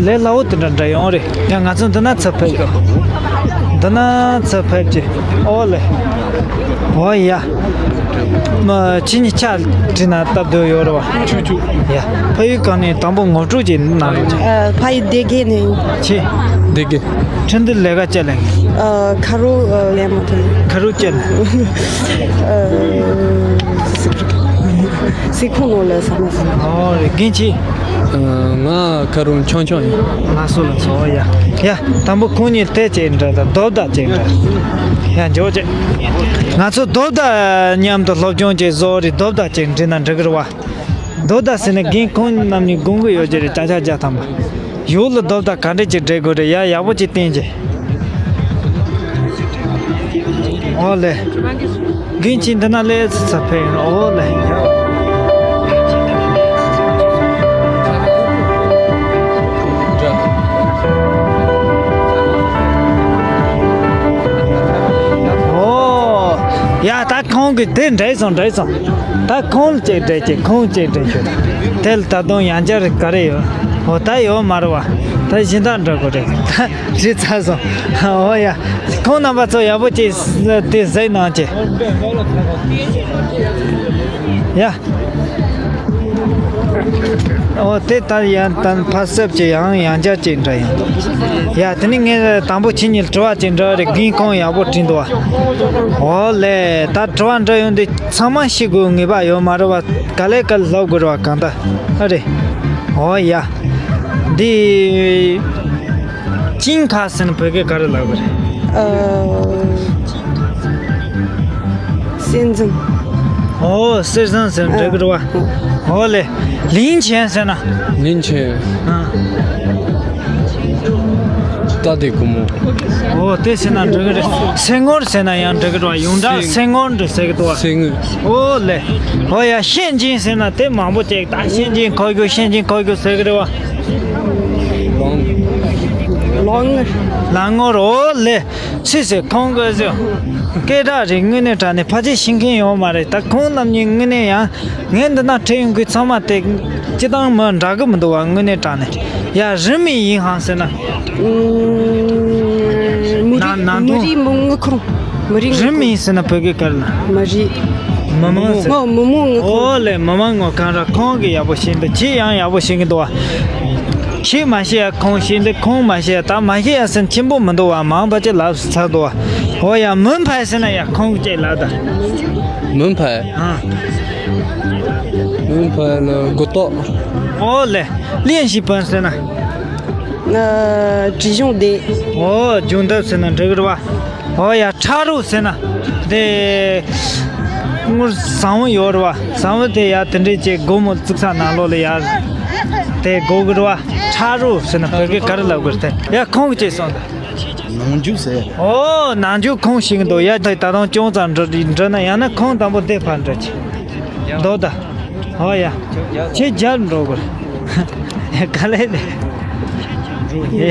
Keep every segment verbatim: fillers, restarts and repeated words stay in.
ལས་སླ་བོ་དེ་འདྲ་འདྲ་ཡོང་རེད། ཡང་ང་ཚོ་འདི་ན་ཚུར་ཕེབས་ཀྱི། འདི་ན་ཚུར་ཕེབས་ཀྱི། ཨོ་ལེ། ཨོ་ཡ། མ་ཁྱེད་གཉིས་ཆ་བྲིས་ན་སྟབས་བདེ་ཡོད་རེད་བ། ཆུ་ཆུ། ཡ། ཕ་ཡུལ་གང་ནས། དང་པོ་ངོ་སྤྲོད་ཅིག་གནང་རོགས་གྱིས། ཨ། ཕ་ཡུལ་སྡེ་དགེ་ནས་ཡིན། ཆེ། སྡེ་དགེ། ཁྲིན་ཏུའུ་ལས་ཀ་ཅི་ལས། ཨ། མཁར་རོ། ཨ། ལས་མ་ཐོན། མཁར་རོ་ཅི་ལས། ཨ། སི་ཁོང་ནོ་ལ་ས་མ་ས། ཨོ་རེད། རྒན་ཁྱེད། ཨ། ང་མཁར་རོ་ཆུང་ཆུང་ཡིན། ལགས་སོ་ལགས་སོ། ཨོ་ཡ། ཡ། དང་པོ་ཁོང་གཉིས་དེབ་ཅིག་འབྲི་དང་། རྡོབ་དང་ཅིག་འབྲི། ཡ། འཇོག་ཅིག་ང་ཚོ་རྡོབ་དང་མཉམ་དུ་སློབ་སྦྱོང་ཅིག་བཟོ་རེད། རྡོབ་དང་ཅིག་འབྲི་ན་འགྲིག་གི་རེད་བ། རྡོབ་དང་ཟེར་ན་རྒན་ཁོང་རྣམ་གཉིས་དགོངས་ཀྱི་ཡོད་ཀྱི་རེད། ཅ་ཆ་བརྒྱ་ཐམ་པ། ཡོག་ལ་རྡོབ་དང་ག་འདྲ་ཅིག་འབྲི་དགོས་རེད། ཡ། ཡག་པོ་ཅིག་བསྟན་ཅིག་ཨོ་ལེ། རྒན་ཁྱེད་འདི་ན་ལས་ཚུར་ཕེབས་ཡིན། ཨོ་ལེ། ཨོ་ཡ། ད་ཁོང་གིས་དེ་འདྲ་སོང་འདྲ་སོང་། ད་ཁོང་ལ་ཅིག་འདྲ་ཅིག་ཁོང་ཅིག་འདྲ་ཞུ། དེ་ལ་ད་དུང་ཡང་བསྐྱར་ག་རེ་ཡོད། ཨོ་ད་ཡོད་མ་རེད་བ། ད་གཞན་དག་འདྲ་དགོས་རེད། ད་བྲིས་ཚར་སོང་། ཨོ་ཡ། ཁོང་རྣམ་པ་ཚོ་ཡག་པོ་ཅིག་དེ་གཟིགས་གནང་ཅིག་ཡ། ཨོ་དེ་ལྟར་ཡང་དང་ཕ་སེབ་ཀྱི་ཡང་ཡང་བསྐྱར་ཅིག་འདྲ་ཡིན། ཡ། དེ་ནི་ངས་དང་པོ་ཁྱེད་གཉིས་ལ་དྲི་བ་ཅིག་འདྲི་རེད། རྒན་ཁོང་ཡག་པོ་བྲིས་འདུག་བ། ཨོ་ལེ། ད་དྲི་བ་འདྲི་ཡོང་དུས་ཚང་མ་ཤེས་དགོས་ངེས་པ་ཡོད་མ་རེད་བ། ག་ལེ་ག་ལེ་ལབ་དགོས་རེད་བ། གང་ལྟར། ཨ་རེད། ཨོ་ཡ། འདི། ཅིང་ཁ་ཟེར་ན་བོད་སྐད་ག་རེ་ལབ་དགོས་རེད། ཨ། སེམས་ཙམ། ཨོ། སེམས་ཙམ་ཟེར་ན་འགྲིག་གི་རེད་བ། ཨོ་ལེ། ལིང་ཆེན་ཟེར་ན། ལིང་ཆེན། ཨ། རྟ་དེ་སྒོར་མོ། ཨོ་དེ་ཟེར་ན་འགྲིག་གི་རེད། སེ་ངོར་ཟེར་ན་ཡང་འགྲིག་གི་རེད་བ། ཡོངས་གྲགས་སེ་ངོར་འདྲ་ཟེར་གི་འདུག་བ། སེ་ངོར། ཨོ་ལེ། ཨོ་ཡ། ཤན་ཅིང་ཟེར་ན་དེ་མང་པོ་ཅིག་ད་ཤན་ཅིང་ཁོ་རྒྱུ་ཤན་ཅིང་ཁོ་རྒྱུ་ཟེར་གི་རེད་བ། ལང་། ལང་ངོར། ལང་ངོར། ཨོ་ལེ། སུས་ཟེར། ཁོང་གིས་ཟེར། སྐད་གྲགས་རེད། དངོས་གནས་དྲང་གནས་ཕལ་ཆེར་ཤེས་མཁན་ཡོད་མ་རེད། ད་ཁོང་རྣམ་གཉིས་དངོས་གནས་ཡང་ངས་འདི་ན་ཁྲིད་ཡོང་མཁན་ཚང་མ་དེ་སྤྱིར་བཏང་མི་འདྲ་གི་མི་འདུག་བ། དངོས་གནས་དྲང་གནས། ཡ། རིན་མིན་ཡིན་ཧང་ཟེར་ན། ཨུམ། མི་རིགས། ན་ན་མི་རིགས། མི་དངུལ་ཁང་། མི་རིགས་དངུལ་ཁང་། རིན་མིན་ཟེར་ན་བོད་སྐད་ག་རེ་ལབ། མི་རིགས། མི་མང་ཟེར། ཨོ། མི་མང་དངུལ་ཁང་། ཨོ་ལེ། མི་མང་དངུལ་ཁང་ར། ཁོང་གིས་ཡག་པོ་ཤེས་འདུག་ཁྱེད་ཡང་ཡག་པོ་ཤེས་ཀྱི་འདུག་བ། ཁྱེད་མ་ཤེས་ཡ་ཁོང་ཤེས་འདུག་ཁོང་མ་ཤེས་ཡ་ད་མ་ཤེས་ཡ་ཟེར་ན་ཆེན་པོ་མི་འདུག་བ། མང་པོ་ཅིག་ལབ་ཚར་འདུག་བ། ཨོ་ཡ། མུན་པ་ཟེར་ན་ཡ་ཁོང་གིས་ཅིག་ལབ་ད། མུན་པ། ཨ། མུན་པ་ལ་མགོ་ཏོག་ཨོ་ལེ། 练习本 ཟེར་ན། ཨ། བྲིས་གཞུང་དེ། ཨོ། སྦྱོང་ཐབས་ཟེར་ན་འགྲིག་གི་རེད་བ། ཨོ་ཡ། ཁྲ་རོ་ཟེར་ན། དེ། དངུལ་ཟང་བོ་ཡོད་རེད་བ། ཟང་བོ་དེ་ཡ་དེ་འདྲས་ཅིག་སྒོར་མོ་བཙུགས་ས་ནང་ལོགས་ལ་ཡ། དེ་དགོས་གི་རེད་བ། ཁྲ་རོ་ཟེར་ན་བོད་སྐད་ག་རེ་ལབ་དགོས་རེད་དེ། ཡ་ཁོང་གིས་ཅིག་གསུངས་དང་། ནང་འཇུག་ཟེར། ཨོ། ནང་འཇུག་ཁོང་ཤེས་ཀྱི་འདུག་ཡ། དེ་ད་དུང་ཅུང་ཙམ་འགྲོ་འགྲོ་ན། ཡང་ན་ཁོང་དང་པོ་དེ་ཕར་འགྲོ་ཆེ། མདོ་ད། ཨོ་ཡ། ཁྱེད་རྒྱབ་འགྲོ་དགོས། ག་ལེ་ལེ། ཡ།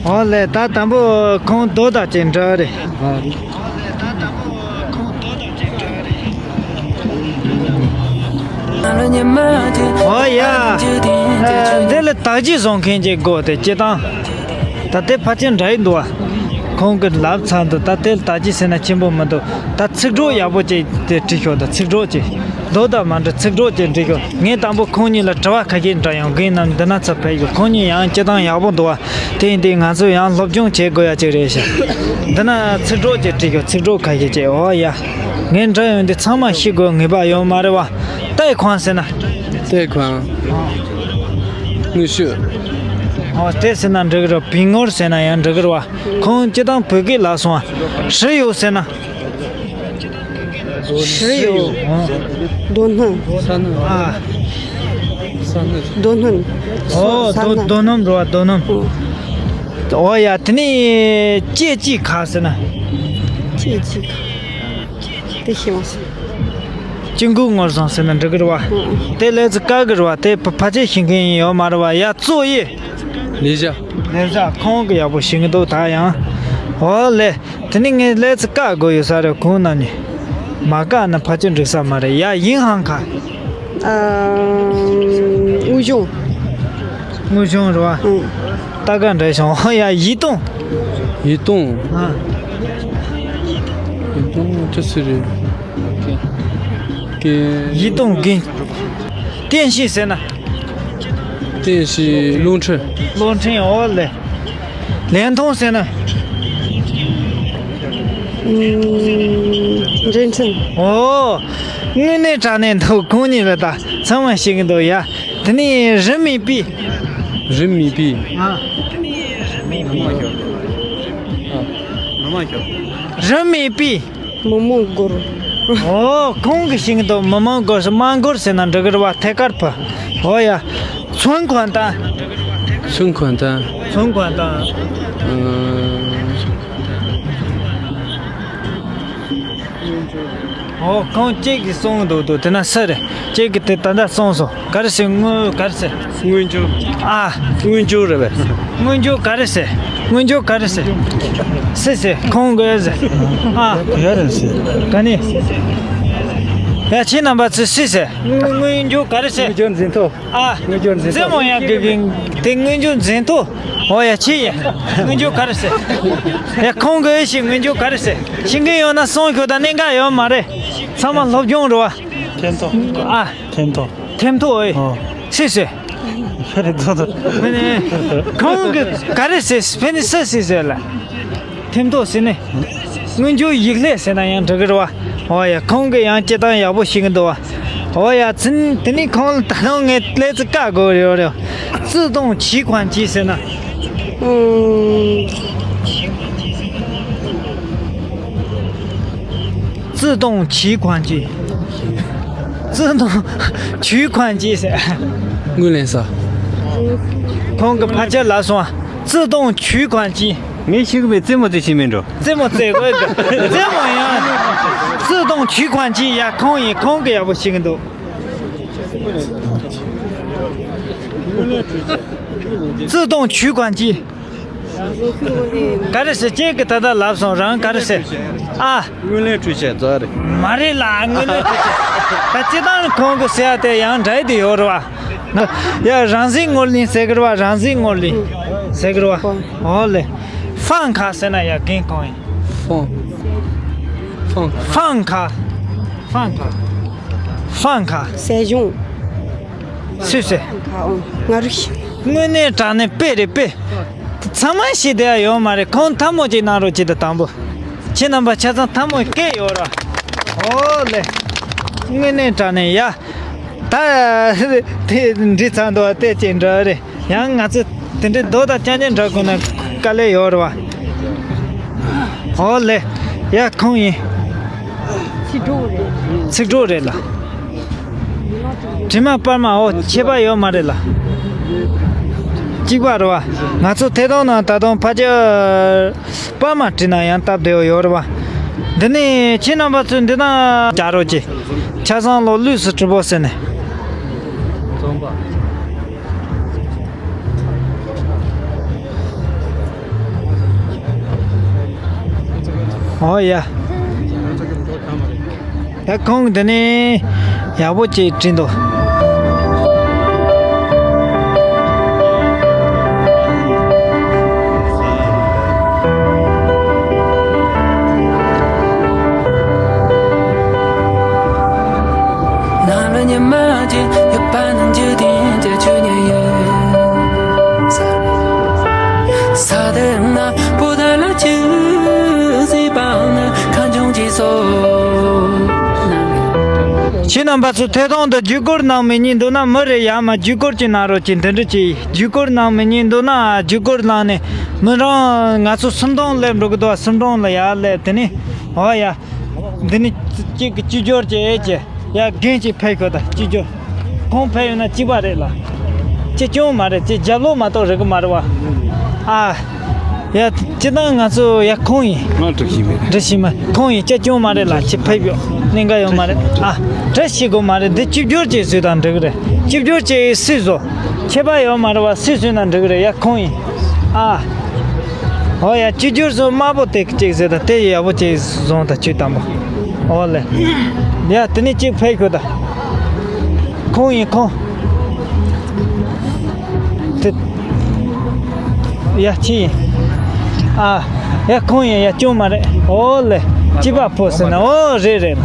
ཨོ་ལེ། ད་དང་པོ་ཁོང་མདོ་ད་ཅིག་འགྲོ་རེད། ཨོ་ཡ། འདི་ལ་དག་ཆ་བཟོ་མཁན་ཅིག་དགོས་ཏེ། སྤྱིར་བཏང་། ད་དེ་ཕལ་ཆེར་འདྲ་ཡི་འདུག་བ། ཁོང་གིས་ལབ་ཚར་འདུག་ད་དེ་ལ་དག་ཆ་ཟེར་ན་ཆེན་པོ་མི་འདུག་ད་ཚིག་གྲོགས་ཡག་པོ་ཅིག་དེ་བྲིས་ཤོག་ད་ཚིག་གྲོགས་ཅིག་མདོ་དང་མ་འདྲ། ཚིག་གྲོགས་ཅིག་བྲིས་ཤོག་ངས་དང་པོ་ཁོང་གཉིས་ལ་དྲི་བ་ཁ་ཤས་འདྲི་ཡོང་། རྒན་རྣམས་འདི་ན་ཚུར་ཕེབས་ཤོག་ཁོང་གཉིས་ཡང་སྤྱིར་བཏང་ཡག་པོ་འདུག་བ། དེ་ཡིན་དུས་ང་ཚོས་ཡང་སློབ་སྦྱོང་བྱེད་དགོས་ཡ་ཅིག་རེད་ཤག་འདི་ན་ཚིག་གྲོགས་ཅིག་བྲིས་ཤོག་ཚིག་གྲོགས་ཁ་ཤས་ཅིག་ཨོ་ཡ། ངས་འདྲི་ཡོང་དུས་ཚང་མ་ཤེས་དགོས་ངེས་པ་ཡོད་མ་རེད་བ། ཏའེ་ཁང་ཟེར་ན། ཏའེ་ཁང་། དངུལ་ཤུགས། ཨོ། དེ་ཟེར་ན་འགྲིག་གི་རེད། བིང་ངོར་ཟེར་ན་ཡང་འགྲིག་གི་རེད་བ། ཁོང་སྤྱིར་བཏང་བོད་སྐད་ལབ་སོང་བ། ཧྲི་ཡོ་ཟེར་ན། ཧྲི་ཡོ། ཨོ། རྡོ་སྣུམ། ས་སྣུམ། ཨ། ས་སྣུམ། རྡོ་སྣུམ། ཨོ། ས་རྡོ་སྣུམ། རྡོ་སྣུམ་རེད་བ། རྡོ་སྣུམ། ཨོ། ཨོ་ཡ། དེ་ནས་ལྕེ་ལྕེ་ཁ་ཟེར་ན། ལྕེ་ལྕེ་ཁ། དེ་ཤེས་མ་སོང་། ལྕེ་འགུལ་ངོར་སོང་ཟེར་ན་འགྲིག་གི་རེད་བ། ཨོ། དེ་ལས་ཚིག་བཀག་གི་རེད་བ། དེ་ཕ་ཕལ་ཆེར་ཤེས་མཁན་ཡོད་མ་རེད་བ། ཡ། བཙོ་ཡི། ལས་བྱ། ལས་བྱ། ཁོང་གིས་ཡག་པོ་ཤེས་ཀྱི་འདུག་ད་ཡང་། ཨོ་ལེ། དེ་ནི་ངས་ལས་ཚིག་བཀག་དགོས་ཡོད་ས་རེད། ཁོང་རྣམ་གཉིས། མ་བཀག་ན་ཕལ་ཆེར་འགྲིག་ས་མ་རེད། ཡ། ཡིན་ཧང་ཁ། ཨ། དངོས་བྱུང་། དངུལ་ཆུང་རེད་བ། ཨང་། ལྟ་ག་འདྲ་བྱུང་། ཨོ་ཡ། ཡིད་གཏོང་། ཡིད་གཏོང་། ཨ། ཡིད་གཏོང་ཅི་ཟེར་རེད། ཀྱེ། ཡིད་གཏོང་རྒན། རྟེན་གཞི་ཟེར་ན། རྟེན་གཞི་གློག་འཕྲིན། གློག་འཕྲིན། ཨོ་ལེ། ལན་མཐོང་ཟེར་ན། ཨུམ། འགྲེམས་སྟོན། ཨོ། དངོས་གནས་དྲང་གནས་འདུག་ཁོང་གཉིས་ལ་ད་ཚང་མ་ཤེས་ཀྱི་འདུག་ཡ། དེ་ནས་རིན་མེད་པའི། རིན་མེད་པའི། ཨ། མི་མང་ཤོག་མི་མང་ཤོག་རིན་མེད་པའི། མི་མང་སྒོར། ཨོ། ཁོང་གིས་ཤེས་ཀྱི་འདུག་མི་མང་སྒོར། མང་སྒོར་ཟེར་ན་འགྲིག་གི་རེད་བ། ཐད་ཀར་བུ། ཨོ་ཡ།存款单། 存款单། 存款单། ཨང་། ཨོ། ཁོང་གཅིག་གིས་གསུངས་འདུག་འདུག་དེ་ན་སུ་རེད། གཅིག་གིས་དེ་ད་ལྟ་གསུངས་སོང་། ག་རེ་ཟེར། དངུལ་ག་རེ་ཟེར། དངུལ་འབྱོར། ཨ། དངུལ་འབྱོར་རེད་པས། དངུལ་འབྱོར་ག་རེ་ཟེར། དངུལ་འབྱོར་ག་རེ་ཟེར། སུས་ཟེར། ཁོང་གིས་ཟེར། ཨ། ག་རེ་ཟེར། ག་ནས། ཡ། ཁྱེད་རྣམ་པ་ཚོས་སུས་ཟེར། དངུལ་དངུལ་འབྱོར་ག་རེ་ཟེར། དངུལ་འབྱོར་འཛིན་ཐོ། ཨ། དངུལ་འབྱོར་འཛིན་ཐོ། རྩེད་མོ་ཡང་དགེ་རྒན་དེ་དངུལ་འབྱོར་འཛིན་ཐོ། ཨོ་ཡ། ཁྱེད་ཡ། དངུལ་འབྱོར་ག་རེ་ཟེར། ཡ། ཁོང་གིས་ཤེས། དངུལ་འབྱོར་ག་རེ་ཟེར། ཤེས་ཀྱི་ཡོད་ན་གསུང་ཤོག་ད་གནད་འགག་ཡོད་མ་རེད། ཚང་མ་སློབ་སྦྱོང་རེད་བ། འཐེམ་ཐོ། ཨ། འཐེམ་ཐོ། འཐེམ་ཐོ། ཨེ། ཨོ། སུས་ཟེར། ཁྱེད་རེད་ཐོ་ཐོ། ཕ་ནི། ཁོང་གིས་ག་རེ་ཟེར། ཕ་ནི་སུས་ཟེར་ཟེར་ལ། འཐེམ་ཐོ་ཟེར་ནས། དངུལ་འབྱོར་ཡིག་ལྷེ་ཟེར་ན་ཡང་འགྲིག་གི་རེད་བ། ཨོ་ཡ། ཁོང་གིས་ཡང་སྤྱིར་བཏང་ཡག་པོ་ཤེས་ཀྱི་འདུག་བ། ཨོ་ཡ། ཚིན། དེ་ནས་ཁོང་ལ་ད་དུང་ངས་ལེ་ཙི་བཀའ་དགོས་ཡོད་རེད། 自动取款机 ཟེར་ན། ཨུམ། 自动取款机། 自动取款机 ཟེར། དངུལ་ལེན་ས། ཁོང་གིས་ཕལ་ཆེར་ལབ་སོང་བ། 自动取款机། ངས་ཤེས་ཀྱི་མེད། རྩེད་མོ་རྩེ་ཤེས་མེད་འགྲོ། རྩེད་མོ་རྩེ་དགོས་གི། རྩེད་མོ་ཡང་། 自动取款机། ཡ། ཁོང་ཡིན། ཁོང་གིས་ཡག་པོ་ཤེས་ཀྱི་འདུག 自动取款机། ག་རེ་ཟེར། ཁྱེད་ཀྱིས་ད་ལྟ་ལབ་སོང་། རང་ག་རེ་ཟེར། ཨ། དངུལ་ལེན་འཕྲུལ་ཆས་རྫ་རེད། མ་རེད་ལ། དངུལ་ལེན་འཕྲུལ་ཆས། ད་སྤྱིར་བཏང་ཁོང་གིས་ཟེར་ཡ་དེ་ཡང་འདྲ་དེ་ཡོད་རེད་བ། ཡ། རང་བཞིན་ངོས་ལེན་ཟེར་གི་རེད་བ། རང་བཞིན་ངོས་ལེན་ཟེར་གི་རེད་བ། ཨོ་ལེ། 饭卡 ཟེར་ན་ཡ་རྒན་གང་ཡིན། 饭། 饭卡། 饭卡། 饭卡། ཟས་སྦྱོང་། སུས་ཟེར། 饭卡། ཨང་། ང་རུ་ཤི། དངོས་གནས་དྲང་གནས་དཔེ་རེད། དཔེ། ཚང་མ་ཤེས་བསྡད་ཡ་ཡོད་མ་རེད། ཁོང་ཐལ་མོ་གཅིག་གནང་རོགས་གྱིས་ད། དང་པོ། ཁྱེད་རྣམ་པ་ཆ་ཚང་ཐལ་མོ་སྐད་ཡོད་ར། ཨོ་ལེ། དངོས་གནས་དྲང་གནས་ཡ། ད་དེ་འདྲི་ཚར་འདུག་བ། དེ་ཅིག་འདྲ་རེད། ཡང་ང་ཚོ་དེ་འདྲའི་རྡོ་དང་རྐྱང་རྐྱང་འདྲ་དགོས་ན་དཀའ་ལས་ཡོད་རེད་བ། ཨོ་ལེ། ཡ། ཁོང་ཡིན། ཚིག་གྲོགས་རེད། ཚིག་གྲོགས་རེད་ལ། དྲི་མ་སྤར་མ། ཨོ། ཁྱད་པར་ཡོད་མ་རེད་ལ། གཅིག་པ་རེད་བ། ང་ཚོ་ཐད་གཏོང་ནང་ད་དུང་ཕལ་ཆེར་སྤར་མ་བྲིས་ན་ཡང་སྟབས་བདེ་བོ་ཡོད་རེད་བ། འདི་ནས་ཁྱེད་རྣམ་པ་ཚོས་འདི་ན་རྒྱག་རོགས་གྱིས། ཆ་ཚང་ལོ་ལུགས་སུ་གྲུབ་པོ་ཟེར་ནས། ཨོ་ཡ། ཡ། ཁོང་འདི་ནས་ཡག་པོ་ཅིག་བྲིས་འདུག་ཁྱེད་རྣམ་པ་ཚོ་ཐད་གཏོང་དུ་བརྒྱུད་སྐུར་གནང་མི་ཉན་འདུག་ན། མི་རེ་ཡར་མར་བརྒྱུད་སྐུར་ཅིག་གནང་རོགས་གྱིས། འདི་འདྲ་ཅིག་བརྒྱུད་སྐུར་གནང་མི་ཉན་འདུག་ན། བརྒྱུད་སྐུར་གནང་ནས་མི་རང་ང་ཚོ་སུམ་སྟོང་སླེབས་འགྲོ་གི་འདུག་སུམ་སྟོང་ལ་ཡར་སླེབས། དེ་ནས་ཨོ་ཡ། འདི་ནི་གཅིག་གི་སྤྱི་སྦྱོར་གྱི་ཨེ་ཅེ། ཡ། རྒན་གཅིག་ཕེབས་ཤོག་ད། སྤྱི་སྦྱོར། ཁོང་ཕེབས་ཡོང་ན་གཅིག་པ་རེད་ལ། གཅིག་རྐྱང་མ་རེད། གཅིག་རྒྱབ་ལོགས་མ་གཏོགས་རེད་གི་མ་རེད་བ། ཨ། ཡ། སྤྱིར་བཏང་ང་ཚོ། ཡ། ཁོང་ཡིན། ང་འགྲིག་ཤེས་མེད། འགྲིག་ཤེས་མེད། ཁོང་ཡིན། གཅིག་རྐྱང་མ་རེད་ལ། གཅིག་ཕེབས་ཡོང་། གནད་འགག་ཡོད་མ་རེད། ཨ། འགྲིག་ཤེས་དགོས་མ་རེད། འདི་སྤྱི་སྦྱོར་གྱི་བཟོས་དང་འགྲིག་གི་རེད། སྤྱི་སྦྱོར་གྱི་སུས་བཟོ། ཁྱད་པར་ཡོད་མ་རེད་བ། སུས་བཟོས་ན་འགྲིག་གི་རེད། ཡ། ཁོང་ཡིན། ཨ། ཨོ་ཡ། སྤྱི་སྦྱོར་བཟོ་དམར་པོ་དེ་གཅིག་བཟོས་དང་། དེ་ཡག་པོ་གཅིག་བཟོ་དང་། གཅིག་དང་པོ། ཨོ་ལེ། ཡ། དེ་ནས་གཅིག་ཕེབས་ཤོག་ད། ཁོང་ཡིན། ཁོང་། དེ། ཡ་ཁྱི་ཡིན། ཨ། ཡ་ཁོང་ཡིན་ཡ་སྐྱོན་མ་རེད། ཨོ་ལེ། སྐྱིད་པ་ཕོ་ཟེར་ན་ཨོ་རེད་རེད་ལ།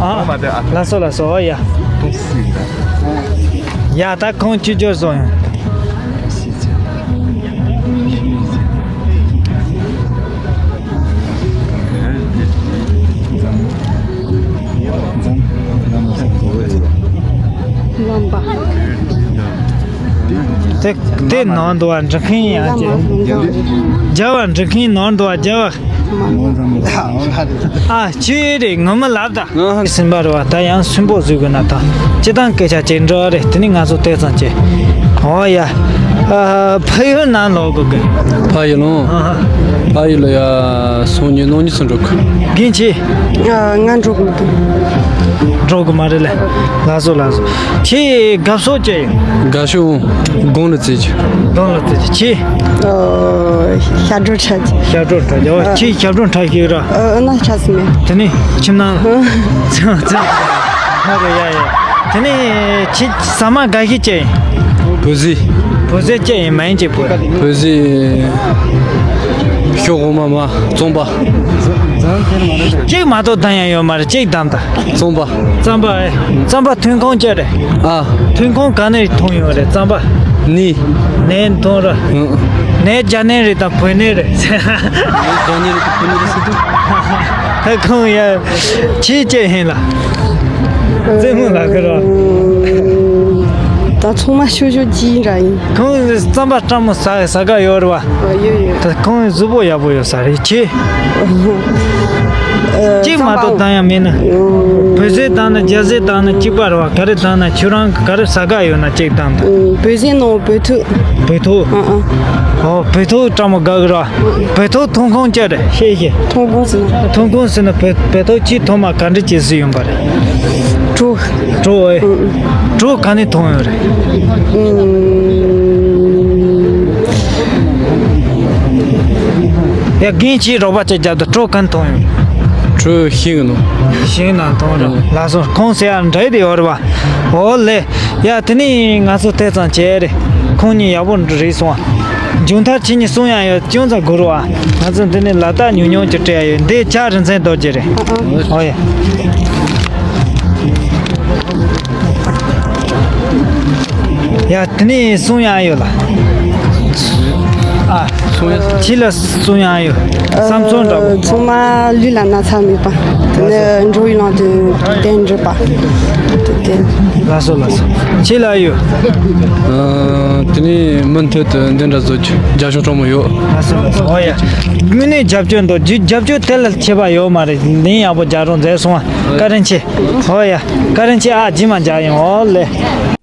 ཨ། ལགས་སོ་ལགས་སོ། ཨོ་ཡ། ཡ་ད་ཁོང་ཁྱི་སྐྱོར་བཟོ་ཡོང་། དེ་དེ་ནང་དུ་བ་འབྲི་མཁན་ཡང་ཅེ། རྒྱ་བ་འབྲི་མཁན་ནང་དུ་བ་རྒྱ་བ། ཨ་ཁྱོད་རེད་ངོ་མ་ལབ་ད། སེམས་པ་རེད་བ་ད་ཡང་སུན་པོ་བཟོས་དགོས་ན་ད། སྤྱི་བཏང་སྐད་ཆ་ཅིག་འདྲི་བ་རེད། དེ་ནི་ང་ཚོ་དེ་ཙམ་ཅིག་ཨོ་ཡ། ཨ། ཕ་ཡུལ་ནང་ལོག་དགོས་གི། ཕ་ཡུལ་ལོ། ཨ་ཧ། ཕ་ཡུལ་ལ་ཡ་སོང་ཉིན་ནང་ཉིན་སུ་འགྲོ་གི། རྒན་ཁྱེད། ཨ། ང་འགྲོ་གི་མི་འདུག་འགྲོ་གི་མ་རེད་ལ། ལགས་སོ་ལགས་སོ། ཁྱེད་དགའ་ཕྱོགས་ཅི་ཡིན། དགའ་ཕྱོགས་དགུང་ལ་བརྩི་རྒྱུ། དགུང་ལ་བརྩི་རྒྱུ། ཁྱེད། ཨ། ཞབས་བྲོ་འཁྲབ་རྒྱུ། ཞབས་བྲོ་འཁྲབ་རྒྱུ། ཨ། ཁྱེད་ཞབས་བྲོ་འཁྲབ་ཤེས་ར། ཨ། ཨ་ན་ཆ་སི་མེད། དེ་ནས་ཁྱིམ་ནང་། ཨ། ཚང་ཚང་། ཧ་རེ་ཡ་ཡ། དེ་ནས་ཁྱེད་ཟ་མ་དགའ་ཤོས་ཅི་ཡིན། བོད་ཟས། བོད་ཟས་ཅི་ཡིན་མ་ཡིན་ཅི་བོད། བོད་ཟས། ཤོག་འོ་མ་མ་རྩམ་པ། གཅིག་མ་གཏོགས་བདམས་ཡ་ཡོད་མ་རེད། གཅིག་བདམས་ད། རྩམ་པ། རྩམ་པ་ཨེ། རྩམ་པ་ཐོན་ཁུངས་ཅི་རེད། ཨ། ཐོན་ཁུངས་ག་ནས་ཐོན་ཡོད་རེད་རྩམ་པ། ནས། ནས་ཐོན་ར། ཨང་། ནས་རྒྱ་ནས་རེད་དང་བོད་ནས་རེད། ནས་རྒྱ་ནས་རེད་དང་བོད་ནས་རེད་ཟེར་དུས། ད་ཁོང་ཡ། ཁྱེད་ཅི་ཡིན་ལ། རྩེད་མོ་ལ་ཁུར་བ། ད་ཚང་མ་ཤོད་ཤོད་ཀྱི་འདྲ་ཡིན། ཁོང་རྩམ་པ་སྤྲང་མོ་ཟ་ཟ་ག་ཡོད་རེད་བ། ཨ། ཡོད་ཡོད། ད་ཁོང་གཟུགས་པོ་ཡག་པོ་ཡོད་ས་རེད་ཁྱེད། ཨ། གཅིག་མ་གཏོགས་བདམས་ཡ་མེད་ན། ཨ། བོད་ཟས་བདམས་ན་རྒྱ་ཟས་བདམས་ན་གཅིག་པ་རེད་བ། ག་རེ་བདམས་ན་ཁྱོད་རང་ག་རེ་ཟ་ག་ཡོད་ན་གཅིག་བདམས་ད། ཨ། བོད་ཟས་ནང་བོད་ཐུག་བོད་ཐུག་ཨ་ཨ། ཨོ་བོད་ཐུག་སྤྲང་མོ་དགའ་གི་རེད་བ། བོད་ཐུག་ཐོན་ཁུངས་ཅི་རེད་ཤེས་ཤེས། ཐོན་ཁུངས་ཟེར་ན། ཐོན་ཁུངས་ཟེར་ན་བོད་བོད་ཐུག་ཆེས་ཐོག་མ་ག་འདྲ་བྱས་སུ་ཡོང་པ་རེད། གྲོ། གྲོ་ཨེ། ཨུ། གྲོ་ག་ནས་ཐོན་ཡོད་རེད། ཨུ། ཡ་རྒན་ཁྱེད་རོགས་པ་ཅིག་རྒྱབ་དང་གྲོ་ག་ནས་ཐོན་ཡོད་རེད། གྲོ་ཤིང་ནང་། ཤིང་ནང་ཐོན་རེད། ལགས་སོ། ཁོང་ཟེར་ཡ་འདྲ་དེ་ཡོད་རེད་བ། ཨོ་ལེ། ཡ་དེ་ནས་ང་ཚོ་དེ་ཙམ་བྱས་རེད། ཁོང་གཉིས་ཡག་པོ་རེད་སོང་བ། མཇུག་མཐར་ཁྱེད་གཉིས་གསུང་ཡ་ཡོད་ཅུང་ཙམ་སྒུག་རོགས་ཨ། ང་ཚོ་འདི་ནས་ལ་དྭགས་ཉུང་ཉུང་ཅིག་སྤྲད་ཡ་ཡོད། འདི་ལྕགས་རིན་ཆེན་རྡོ་རྗེ་རེད། ཨོ་ཡ། ཡ་དེ་ནས་གསུང་ཡ་ཡོད་ལ། ཨ། གསུང་ཡ། ཁྱེད་ལ་གསུང་ཡ་ཡོད། བསམ་ཚུལ་འདྲ་པོ། ཚང་མ་ལུས་ལ་ན་ཚ་མེད་པ། དེ་ནས་འགྲོ་བའི་ལམ་དུ་གདན་འདྲེན་པ། དེ་དེ། ལགས་སོ་ལགས་སོ། ཁྱེད་ལ་ཡོད། ཨ། དེ་ནས་མུ་མཐུད་དུ་འདི་འདྲ་བཟོ་རྒྱུ་རྒྱབ་སྐྱོར་སྤྲང་མོ་ཡོད། ལགས་སོ་ལགས་སོ། ཨོ་ཡ། དངོས་གནས་རྒྱབ་སྐྱོར་འདུག་རྒྱུ་རྒྱབ་སྐྱོར་དེ་ལ་ཁྱད་པར་ཡོད་མ་རེད། ལན་ཡག་པོ་རྒྱག་རོགས་མཛད་སོང་བ། བཀའ་དྲིན་ཆེ། ཨོ་ཡ། བཀའ་དྲིན་ཆེ་ཨ། རྗེས་མ་མཇལ་ཡོང་། ཨོ་ལེ།